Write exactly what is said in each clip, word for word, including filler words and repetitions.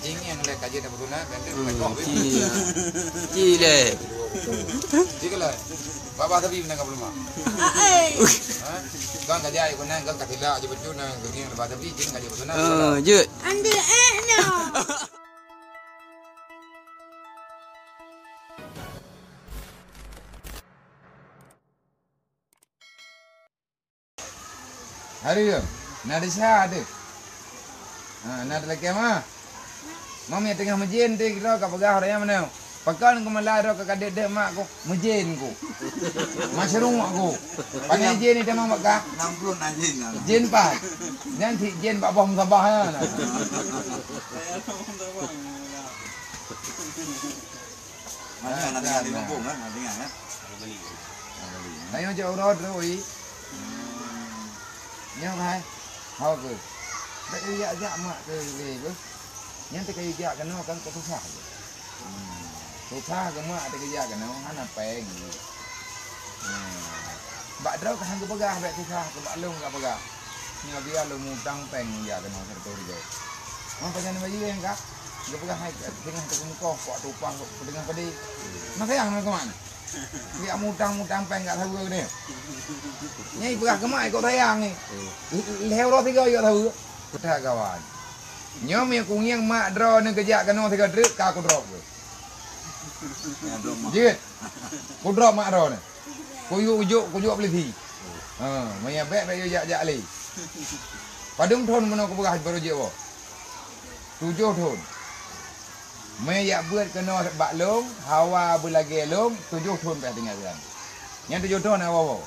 Ingin lé kaji dah beruna, benda Hmm, berkoh. Ci. Ci lé. Ci ke lah. Baba tapi benda ka beruma. Hai. Ha? Kan kaji ayo kena kan katila aja betul na, gini baba tapi jin kaji beruna. Oh, jut. Andi eh no. Hari tu, na desya tu. Ha, na talakée mah. Mam nyang teungoh meujén tu kira ka peugah orang nyang mana. Pakon ku mala droe ka kadek-dek mak ku meujén ku. Masyruq ku. Pane jén ni teuma bak ka. Enam puluh na jén na. Jén pat. Nyan si jén bak boh musabah ya. Nah. Mana nak dengar di kampung kan? Nak dengar ya? Tayong cak uroe terus, wi. Nyoe hai. Hau ke? Bèk jak-jak mak ke lé ke? Nyan teuka jak keunoe kan keu susah. Susah ke mak teuka jak keunoe hana péng. Bak droe ka han geupeugah bèk susah ke bak lôn ka peugah. Nyoe biar lôn mutang péng jak keunoe seratus ribu. Mak pajan bayeue nyang ka geupeugah hai teungoh teukeumukoh kok tupah kok teungoh pedih. Mak sayang na keuman. Geujak mutang-mutang péng gak saweue geude. Nyang ipeugah keu mak ikot sayang ni. Lhèe uroe tiga ikot saweue. Peugah kawan. Nyoe meunyo kungieng mak droeneuh geujak keunoe sigoe treuk ka kudrop keuh. Jeuet. Kudrop mak droeneuh. Kuyue ujok, kuyue peulisi. Ha, meunyo bèk, bèk yue jak-jak lé. Padum thon meunoe kupeugah baru jeuet woe? Tujoh thon. Mé jak beuet keunoe bak lôn, hawa beulagèe lôn, tujoh thon payah tinggai ureueng. Nyan tujoh thon na woe-woe.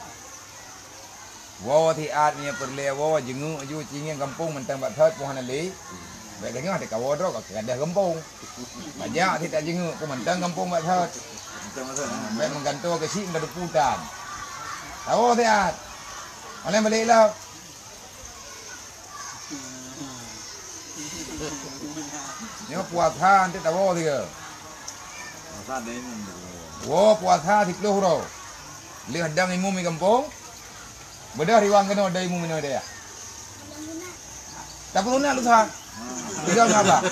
Woe siat meunyoe peureulèe woe, jeungeuk ju cingieng gampông mantong bak thot, poh hana lé. Bèk deungoe teuka woe droe ka gadôh gampông. Bajak sit tajeungeuk, ku mantong gampông bak thot. Bèk meugantoe keu sit meudupu tan. Tawoe siat. Oleh balek lom. Nyoe puasa enteuk tawoe sigoe. Puasa deh nyan. Woe puasa siplôh uroe. Lheueh dang imum i gampông. Beudôh riwang keunoe dang imum inoe dayah. Tapeusunat lusa. Tiga ngapa?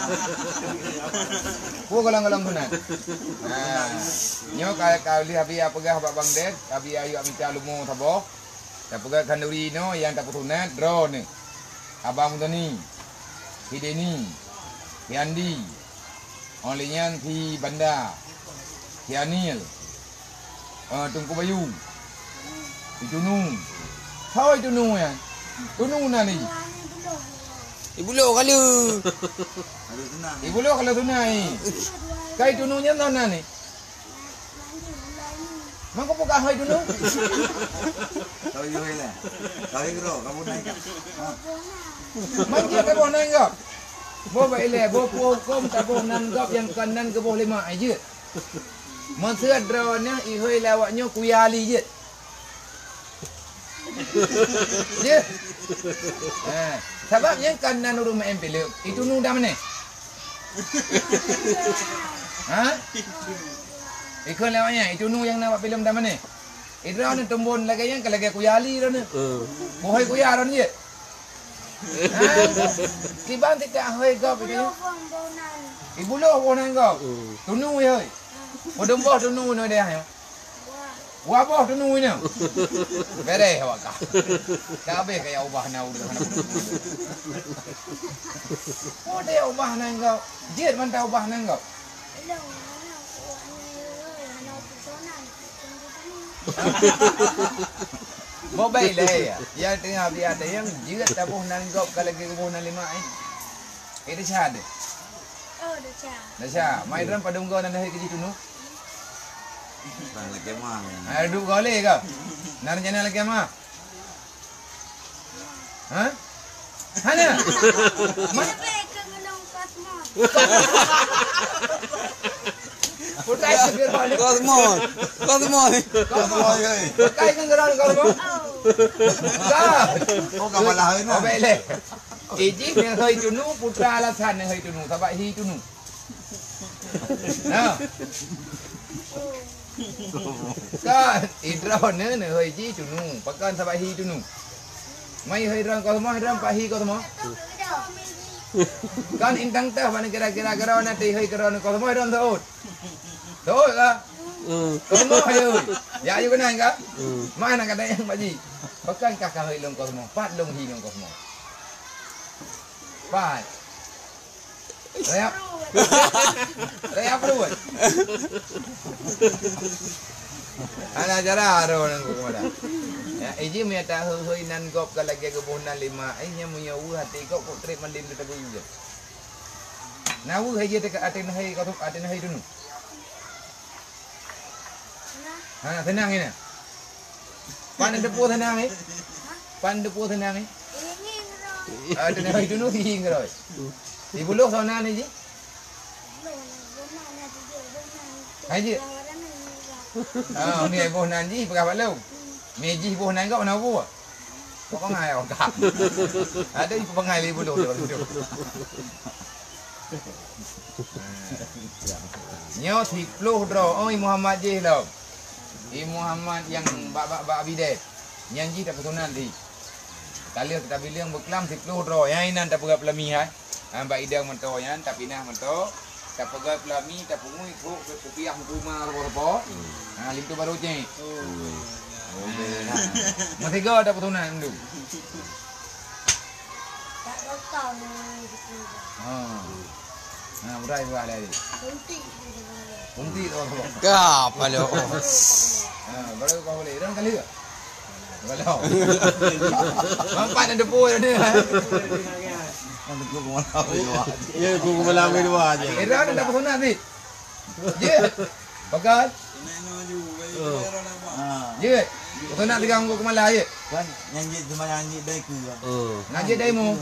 Ku golom-golom sunat. Nah, nyoe ka, ka lheueh Abi peugah bak Bang Ded, Abi ayue mita lumo saboh. Tapeugah khanduri inoe nyang tapeusunat droeneuh. Abang Muzani, si Deni, si Andi, óh lheueh nyan si Banda, si Anil, eh, Teungku Bayu, si Tunu. Soe Tunu nyan? Tunu na ni? Ibulo kali. Ibulo kalau sunai. Kai Tunu nyan soe na ni? Mangko buka hai dulu. Kau yoi lah. Kau iro, kamu naik kan? Ha. Manjit ka boh nan gop. Boh ba ilèe, boh puo huköm ka boh nan gop nyang kon nan keu boh lima ai jeuet. Meuseuet droeneuh ihôi lé awak nyoe kuya li jeuet. Jeuet. Ha. Sabab nyang kon nan ureueng meu'en pileuek, itu nu dah meneh. Ha? Ikon lewat nyan, itu nu nyang na bak filem dah manéh. Idroeneuh tumbon lagèe nyan ka lagèe kuya li droeneuh. Hmm. Bohai kuya droeneuh jeuet. Ha? Kiban tidak hoi gob itu. Ibuloh boh nan gob. Hmm. Tunu hoi. Padum boh tunu nyoe deh. Dua boh tunu nyoe. Bereh awak kah. Ka habéh kaya ubah na udah. Oh, dia ubah nan gob. Jeuet mantah ubah nan gob. Boh bai lé ya. Ya teungoh biasa ada nyang jeuet taboh nan gob ka lagèe boh nan lima eh. Eh, desya ada? Oh, desya. Desya. Mai dalam padum gob nan dah keu jitunu. Bang lagi mah. Ada duek gob lé kah? Nan rencana lagi mah? Ha? Hana? Ma- Sampai ke gunung Kosmos. Putai ke gunung Kosmos. Kosmos. Kosmos. Putai ke gunung Kosmos. Oh. Ka. Oh, ka malah, eh, nah. Oh, baik leh. Iji ni hai tunu, putra alasan ni hai tunu. Sabab hi tunu. Nah. Kan, idroeneuh neuhôi jih tunu. Pakon sabab hi tunu. Mai hôi droe kau seumuah, droe pak hi kau seumuah. Kan intang teuh bak kira-kira keudroe na tihôi keudroe ngon kosmo dong seuôt. Seuôt ka? Hmm. Kosmo hai ui. Ya ayu keunan ka? Hmm. Mana kata yang baji? Bukan kah kahôi lôn kosmo, pat lôn hi lôn kosmo. Pat. Raya. Raya perut. Ana cara aro nan kuku mada. Ya, iji mi ata hoi nan gop ka lagèe geuboh nan lima. Eh, nya meunyoe weuh até gop kok trép mandin teuka guyue. Na weuh aja teuka até nahai kau até nahai dunu. Ha, tenang ini. Pan depo tenang eh. Pan depo tenang eh. Ah, tenang itu nu hing roi. Di buluh sana ni ji. Hai ji. Ah, ni boh nan ji peugah bak lôn. Ni ji boh nan kau na bu. Kok pengai orang kah. Ada ibu pengai di buluh tu. Nyoe siploh droe, oh, I Muhammad jih lom. I Muhammad nyang bak, bak, bak Abideh. Nyan jih tapeusunat di. Ka lheueh tabileueng beuklam siploh droe. Nyang inan tapeugah peulami hai. Ha, bak idang meuto nyan, tapinah meuto. Tapeugah peulami, tapungui kok kupiah meukeuma robo-robo. Ha, linto baru cek. Meusigoe tapeusunat ndu. Ha. Ha, berai buah lagi. Kunti tu. Ka apa lo? Ha, baru kau boleh. Dah kali ke? Belum. Nampak ada debu dah ni. Ada debu malam dua. Ya, debu malam dua aja. Eh, dah ada pesanan ni. Ye. Bagal. Kena ino aju, baik. Oh. Kena dah, Pak. Ha. Ye. Kau nak tegang kau kemala ye. Kan yang jit cuma yang jit dai ku. Oh. Nak jit dai mu.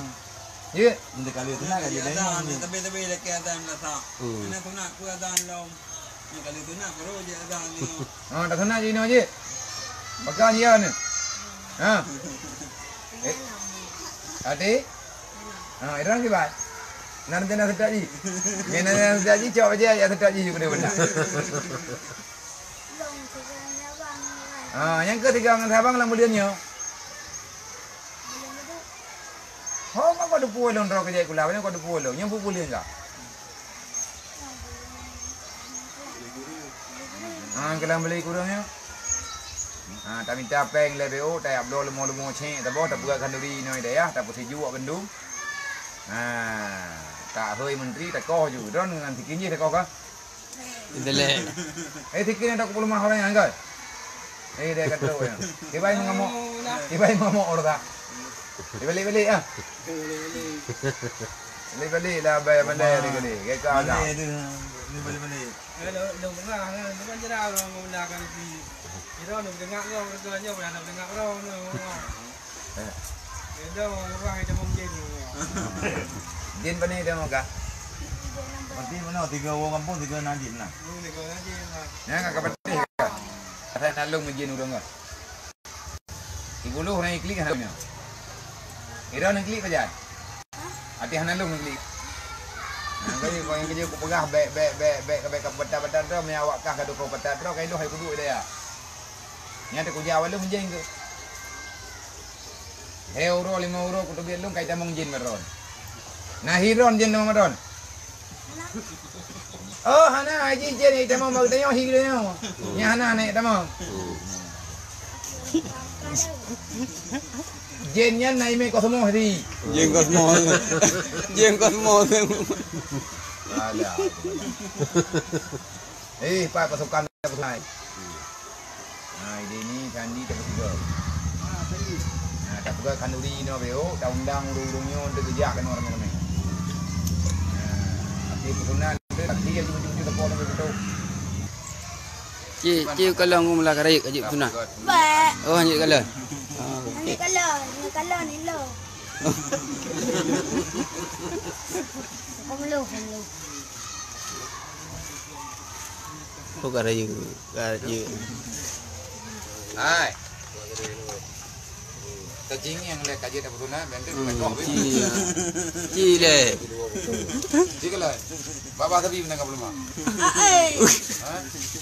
Ye. Minta kali tu nak jit dai mu. Tapi tapi dekat atas nak tak. Hmm. Kena tu nak ku atas lom. Ni kali tu nak baru je atas ni. Ha, tak kena je ni je. Bagal ye ni. Ha. Eh. Ade. Ha, irang kiban. Nan tena sedak ji. Ngen nan sedak ji cok aja ya sedak ji kena benar. Ha, nyang keu tiga ngon sabang lam buleuen nyoe. Ho, kok deupue lôn droe keujak kula, nyoe kok deupue lôn, nyoe buleuen ka. Ha, keulang beli kureueng nyoe. Ha, tamita péng lé B O, tajak bloe leumo-leumo cék, taboh, tapeugah khanduri inoe dayah, tapeusijuek bandum. Ha, tak hôi menteri, takoh ju. Droeneuh ngon sikin jih takoh ka. Intelek. Eh, sikin ada pukul lima orang yang angkat. Eh, dia kata orang. Tiba yang ngamuk. Tiba yang ngamuk orang tak. Dia balik-balik ah. Balik-balik lah, abang mandai hari kali. Kata ada. Mandai tu. Ni balik-balik. Hello, dong tengah kan. Bukan jerang orang menggunakan si. Kira nak dengar orang, orang tu aja, orang nak dengar orang tu. Eh. Beda orang yang demam jin tu. Jin pane demam kah? Berarti mana tiga orang kampung, tiga najis lah. Hmm, tiga najis lah. Nyan ka pedih ka. Asai nalung jin ureueng ka. Di buluh orang iklik hana nyoe. Ira nang klik pajan. Hati hana lung klik. Nah, kali kau yang kerja ku peugah bek, bek, bek, bek, bek ka patah-patah droe, meuawak kah ka dukung patah droe, ka iloh hai kudu daya. Nyan teuh kuja awak lôn meujeng tu. He euro, lima euro, kuteubiet lôn, kai tamong jén meudroe. Nah, hiron jén tamong meudroe. Oh, hana, haji jén tamong bak tanyoe, hi tanyoe. Nyan hana, hana tamong. Jén nyan na imé kosmo di. Jén kosmo. Jén kosmo. Ada. Eh, pat pasukan pasukan. Nah, ide ni candi tak ketiga. Nah, tak peugah khanduri no beo, tak undang urung-urung nyo untuk gejak kena orang ramai. Nah, tapi pesunan tu tapi yang cucu-cucu tepok tu betul. Cik, cik kalau ngum lah karik ajik pesunan. Baik. Oh, anjik kalau. Anjik kalau, anjik kalau ni lo. Kamu lo, kamu lo. Bukan rayu, rayu. Hai. Tajing yang le kaji tak beruna, bentuk Hmm, betul. Ci. Ci le. Ci kalau. Baba tapi menang apa lama? Hai. Ha?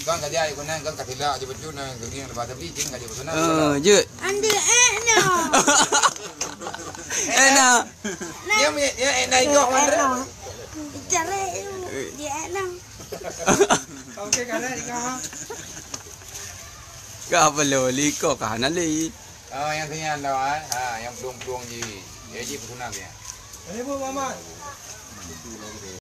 Kan kaji ayo kena kan katila aja betul nah, geng lepas tapi jing kaji beruna. Oh, je. Andi eh no. Eh, nah. Nah, Ya, eh, naik kau, Mandra. Cara dia nak. Oke, karena di kau. Ka perlu liko ka hana lé. Oh, yang sini anda, eh? Ha, yang pelung-pelung ji. Ya, ji pesunat ya. Ini Bu Mamat.